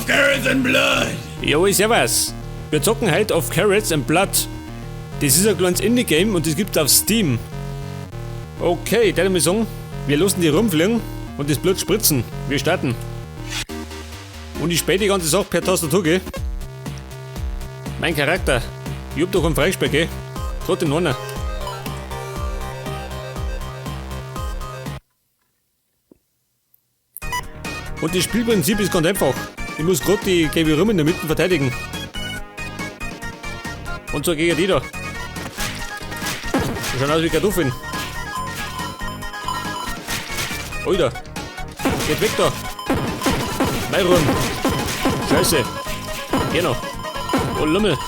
Of Carrots and Blood! Jawohl, servus! Wir zocken heute Of Carrots and Blood. Das ist ein kleines Indie-Game und das gibt's auf Steam. Okay, dann mal sagen, wir lassen die rumfliegen und das Blut spritzen. Wir starten. Und ich spiele die ganze Sache per Tastatur, gell? Mein Charakter. Ich hab doch keinen Freispiel, gell? Gerade den einen. Und das Spielprinzip ist ganz einfach. Ich muss grad die gelbe Rum in der Mitte verteidigen. Und zwar gegen die da. Die schauen aus wie Kartoffeln. Alter. Geht weg da. Mein Rum. Scheiße. Geh noch. Oh, Lummel.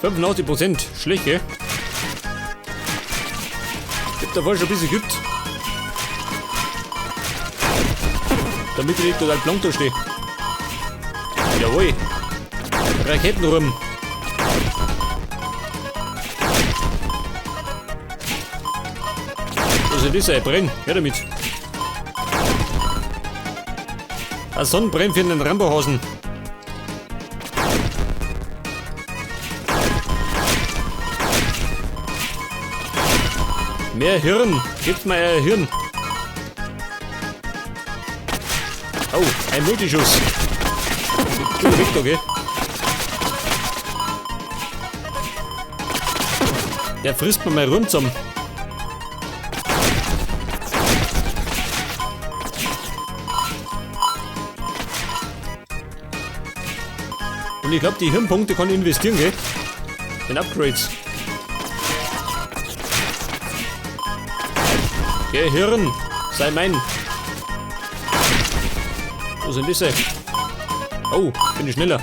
85%. Schlecht, gell? Ich hab davor schon ein bisschen geübt. Damit ich nicht total blank da stehe. Jawohl. Raketenrum. Was ist das? Brenn. Her damit. Ein Sonnenbrenn für den Rambohasen. Mehr Hirn. Gebt mir euer Hirn. Oh, ein Multischuss. Du weg da, gell? Der frisst mir mal Rum zusammen. Und ich glaub, die Hirnpunkte kann ich investieren, gell? In Upgrades. Gehirn, sei mein. Wo sind diese? Oh, bin ich schneller.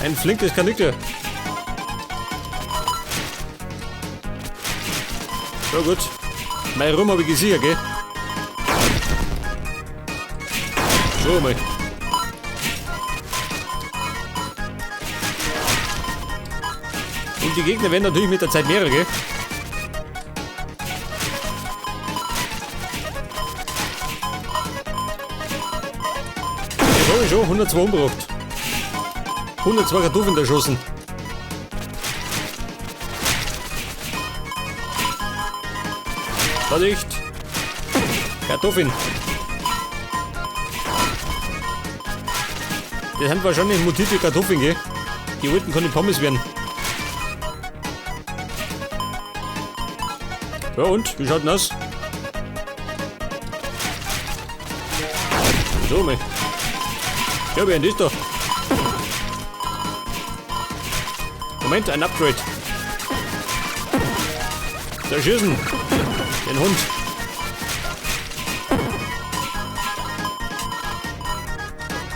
Ein flinkes Karnickel. So gut. Mein Rum hab ich gesichert, gell? So mal. Und die Gegner werden natürlich mit der Zeit mehrere, gell? Das hab ich schon, 102 umgebracht. 102 Kartoffeln erschossen. Vorsicht! Kartoffeln! Das sind wahrscheinlich mutierte Kartoffeln, gell? Die wollten keine Pommes werden. Ja und? Wie schaut denn aus? So, mei. Ja, wer ist das da? Moment, ein Upgrade. Da schießen! Den Hund!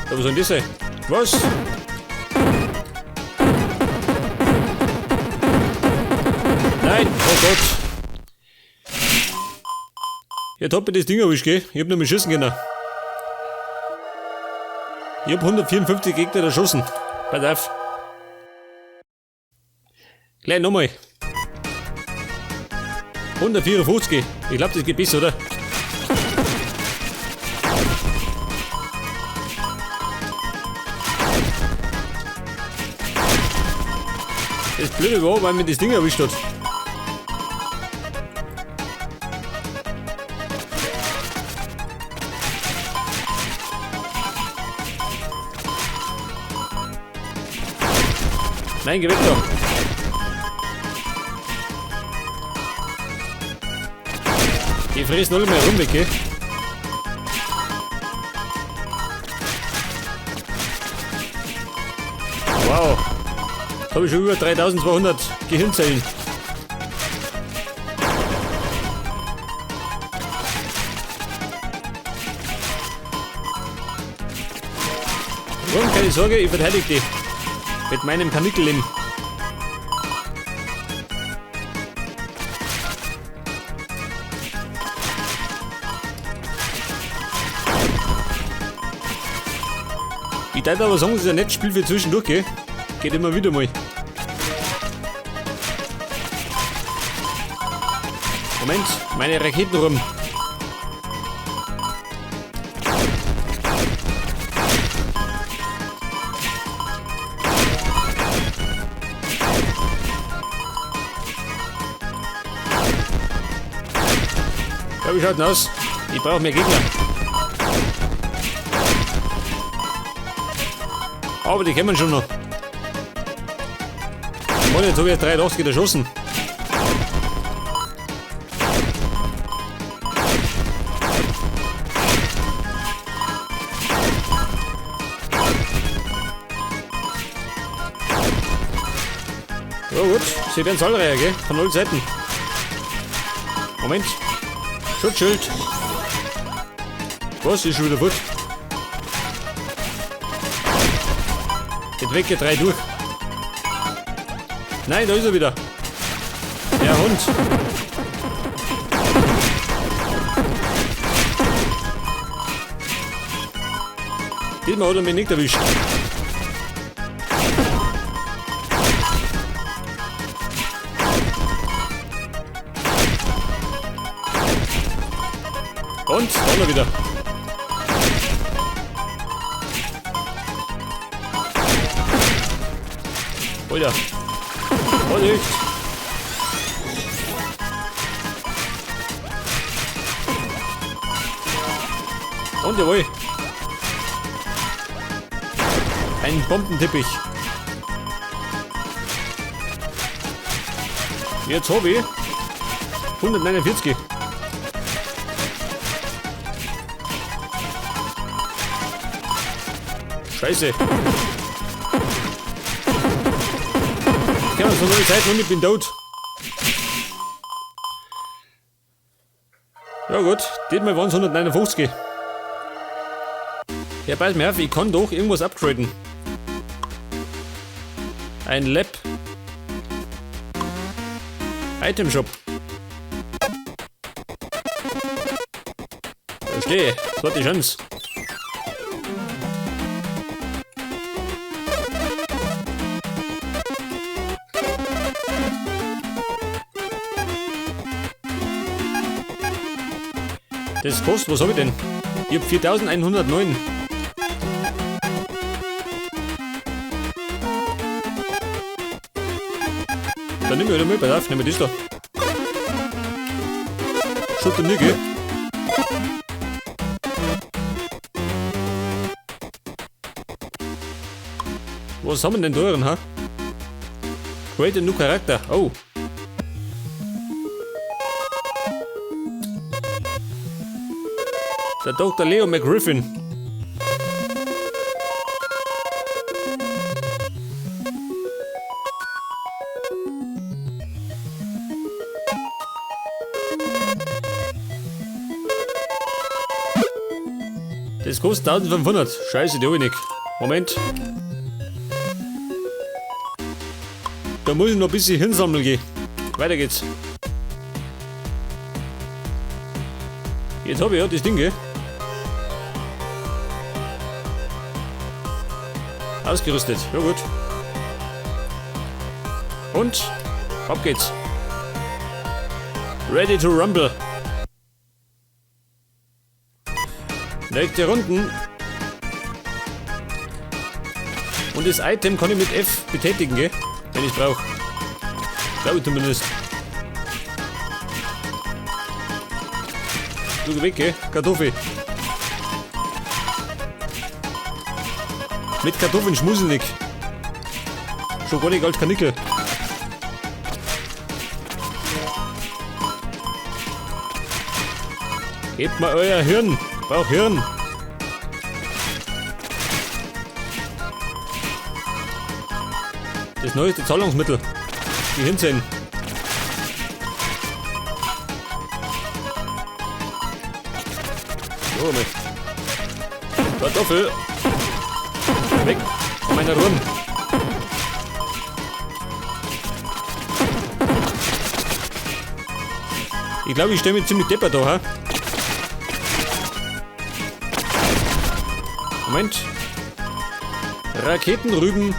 Da, was soll denn das sein? Was? Nein! Oh Gott! Jetzt hab ich das Ding erwischt, gell? Ich hab noch mal schießen können. Ich hab 154 Gegner erschossen. Pass auf. Gleich nochmal. 154. Ich glaub, das geht besser, oder? Das Blöde war, weil mir das Ding erwischt hat. Nein, geh weg da. Die fressen alle mal rum, gell? Wow. Jetzt hab ich schon über 3200 Gehirnzellen. Warum, keine Sorge, ich verteidige dich. Mit meinem Karnickel-Leben. Ich darf aber sagen, das ist ein nettes Spiel für zwischendurch, gell? Geht immer wieder mal. Moment, meine Raketen rum. Ja, wie schaut denn aus? Ich brauche mehr Gegner. Aber die kommen schon noch. Mann, jetzt habe ich 83 erschossen. Ja gut, sie werden zahlreicher, gell? Von allen Seiten. Moment. Schutzschild. Was? Ist schon wieder fort? Geht weg, geht 3 durch. Nein, da ist er wieder. Der Hund. Diesmal hat er mich nicht erwischt. Und da noch wieder. Alter. Vorsicht! Und jawohl! Ein Bombenteppich. Jetzt hab ich 149. Scheiße. Ich kann so eine Zeit und ich bin tot. Ja gut, diesmal waren es 159. Ja, pass mir auf, ich kann doch irgendwas upgraden. Ein Lab. Item Shop. Verstehe, das war die Chance. Das kostet, was hab ich denn? Ich hab 4109. Dann nimm ich halt mal, pass auf, nehmen wir das da. Schaut doch nicht, gell? Was haben wir denn da drin, ha? Create a new character. Oh. Der Dr. Leo McGriffin. Das kostet 1500. Scheiße, die hab ich nicht. Moment. Da muss ich noch ein bisschen hinsammeln gehen. Weiter geht's. Jetzt hab ich ja das Ding, gell? Ausgerüstet. Ja gut. Und ab geht's. Ready to rumble. Nächste Runden. Und das Item kann ich mit F betätigen, gell? Wenn ich's brauch. Glaube ich zumindest. Du geh weg, gell? Kartoffel. Mit Kartoffeln schmuselig. Schon gar nicht als Karnickel. Gebt mir euer Hirn. Ich brauch Hirn. Das neueste Zahlungsmittel. Die Hirnzellen. So, mal. Kartoffel. Weg von meiner Ruhe. Ich glaube, ich stelle mich ziemlich deppert da, ha? Moment. Raketenrüben.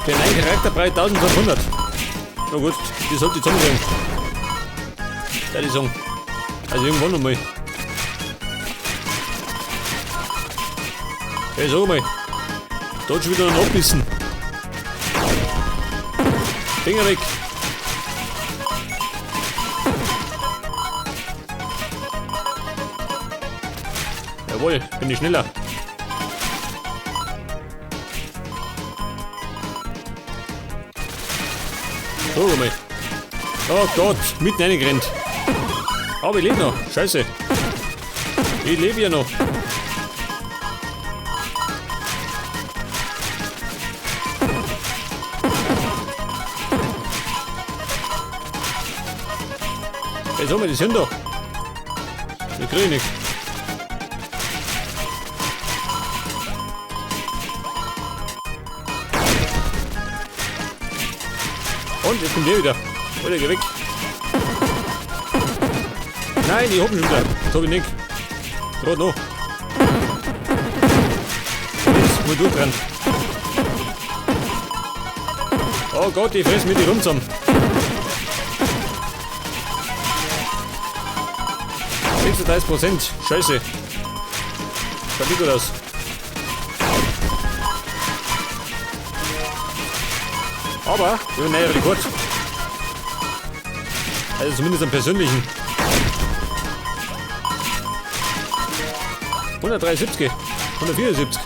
Für einen Charakter brauche ich 1500. Na gut, die sollte ich zusammenkriegen. Ja, die sagen. Also irgendwann nochmal. Hey, sag mal. Da hat schon wieder einen abbissen. Finger weg. Jawohl, bin ich schneller. So, mal. Oh Gott, mitten reingerannt. Aber ich lebe noch. Scheiße. Ich lebe ja noch. Hey, sag mal, die sind da. Die krieg ich nicht. Und jetzt kommt der wieder. Alter, geh weg. Nein, die hoppen schon wieder. Das hab ich nicht. Gerade noch. Jetzt muss ich durchrennen. Oh Gott, die fressen mir die rum zusammen. 36%. Scheiße. Schaut nicht gut aus. Aber wir haben einen neuen Rekord. Also zumindest am persönlichen. 173, 174.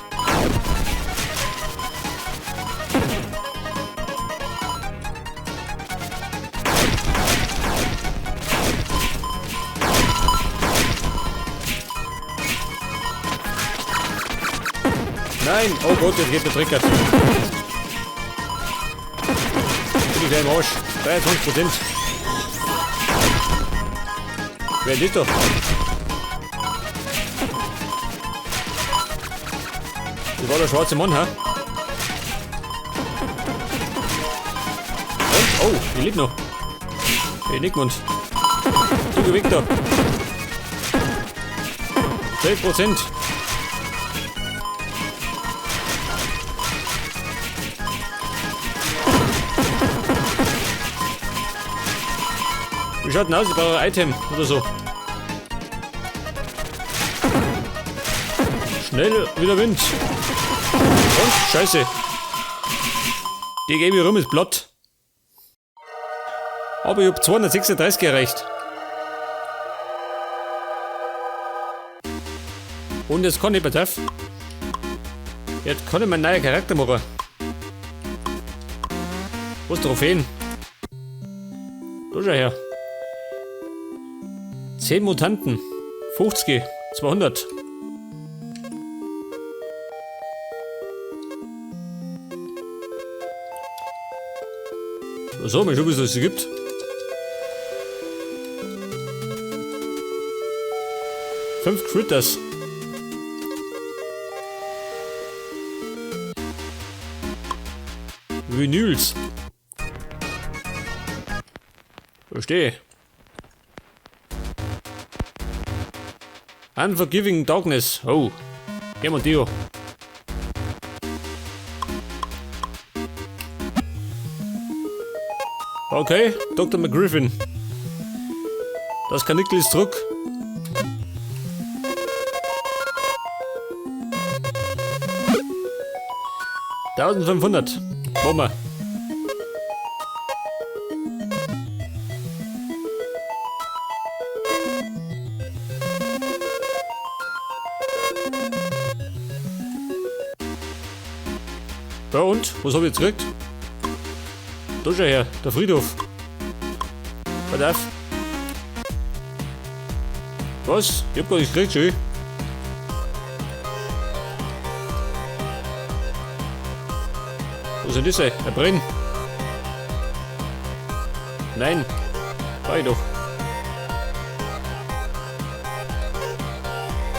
Nein! Oh Gott, jetzt geht der Trecker. Bin ich gleich im Arsch. 23%. Wer ist das da? Das war der schwarze Mann, hä? Und? Oh, ich lebe noch. Hey, Nickmund. Du, geh weg da. 12%. Wie schaut denn aus? Ich brauche ein Item oder so. Schnell, wieder Wind. Und Scheiße. Die gebe ich rum, ist platt. Aber ich hab 236 erreicht. Und jetzt kann ich, pass auf. Jetzt kann ich meinen neuen Charakter machen. Wo ist Trophäen? Da schau her. 10 Mutanten. 50, 200. So, mal schauen, was es gibt. 5 Critters. Vinyls. Verstehe. Unforgiving Darkness. Oh. Geh mal, Dio. Okay, Doktor McGriffin. Das Kanickel ist zurück. 1500. Machen wir. Ja und? Was hab ich jetzt gekriegt? Da schau her, der Friedhof. Pass auf. Was? Ich hab gar nichts gekriegt, schön. Was soll das sein? Ein Brenn? Nein. War ich doch.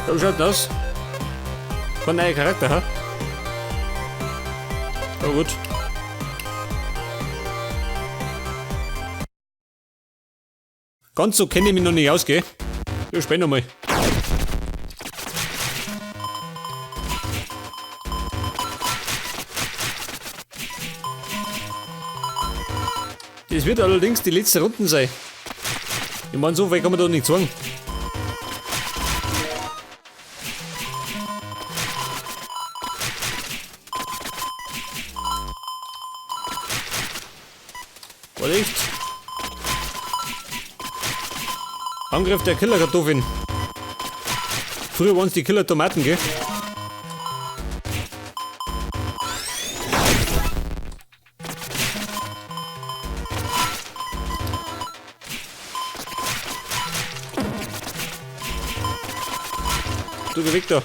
Ja, wie schaut denn aus? Kein neuer Charakter, ha? Na gut. Ganz so kenne ich mich noch nicht aus, gell? Wir spielen nochmal. Das wird allerdings die letzte Runde sein. Ich meine, so weit kann man da nicht sagen. Vorsicht! Angriff der Killerkartoffeln. Früher waren es die Killer-Tomaten, gell? Du geh weg da.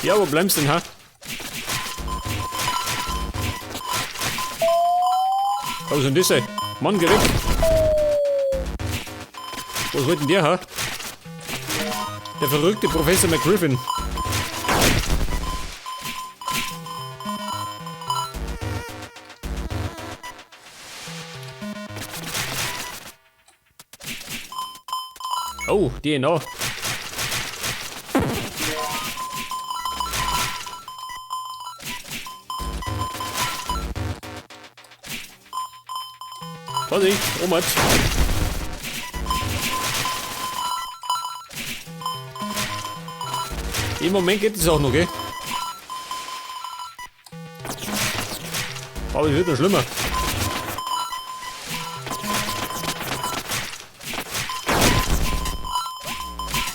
Ja, wo bleibst du denn, ha? Was ist denn das, ey? Mann, geh weg! Was wollt denn der, ha? Der verrückte Professor McGriffin. Oh, DNA. Vorsicht, Omat. Im Moment geht es auch noch, gell? Aber es wird noch schlimmer.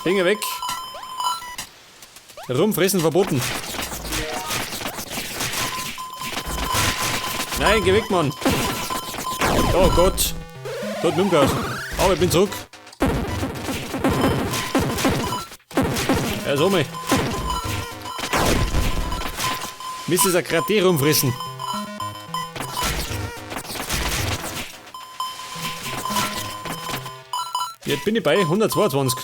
Finger weg. Rumfressen verboten. Nein, geh weg, Mann. Oh Gott. Dort mit dem. Aber ich bin zurück. Ja, so mal. Mist, ist ein Krater rumfressen. Jetzt bin ich bei 122.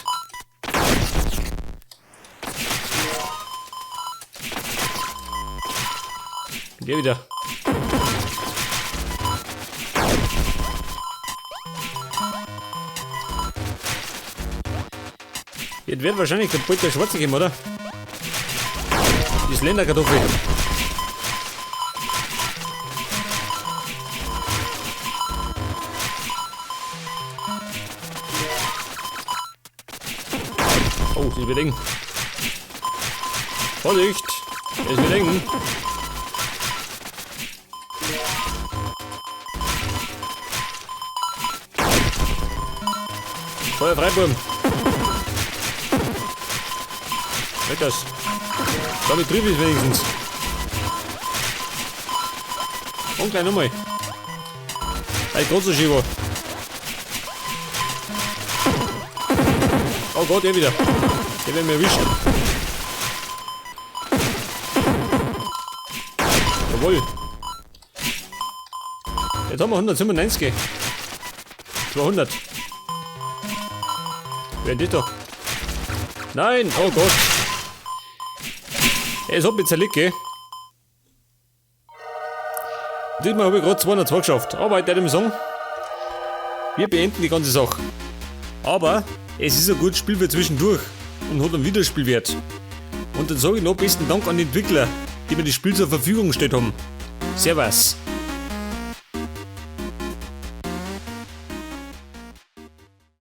Geh wieder. Jetzt wird wahrscheinlich der bald der Schwarze geben, oder? Die Slenderkartoffel. Oh, das wird eng. Vorsicht! Es wird eng. Feuer frei, Burm. Weg das. Damit triff ich wenigstens. Und gleich nochmal. Ein großer Schieber. Oh Gott, er wieder. Der wird mir erwischt. Jawohl. Jetzt haben wir 197. 200. Wer ist das da? Nein! Oh Gott! Es hat mich zerlegt, gell? Diesmal habe ich gerade 202 geschafft. Aber ich würde sagen, wir beenden die ganze Sache. Aber es ist ein gutes Spiel für zwischendurch und hat einen Wiederspielwert. Und dann sage ich noch besten Dank an die Entwickler, die mir das Spiel zur Verfügung gestellt haben. Servus!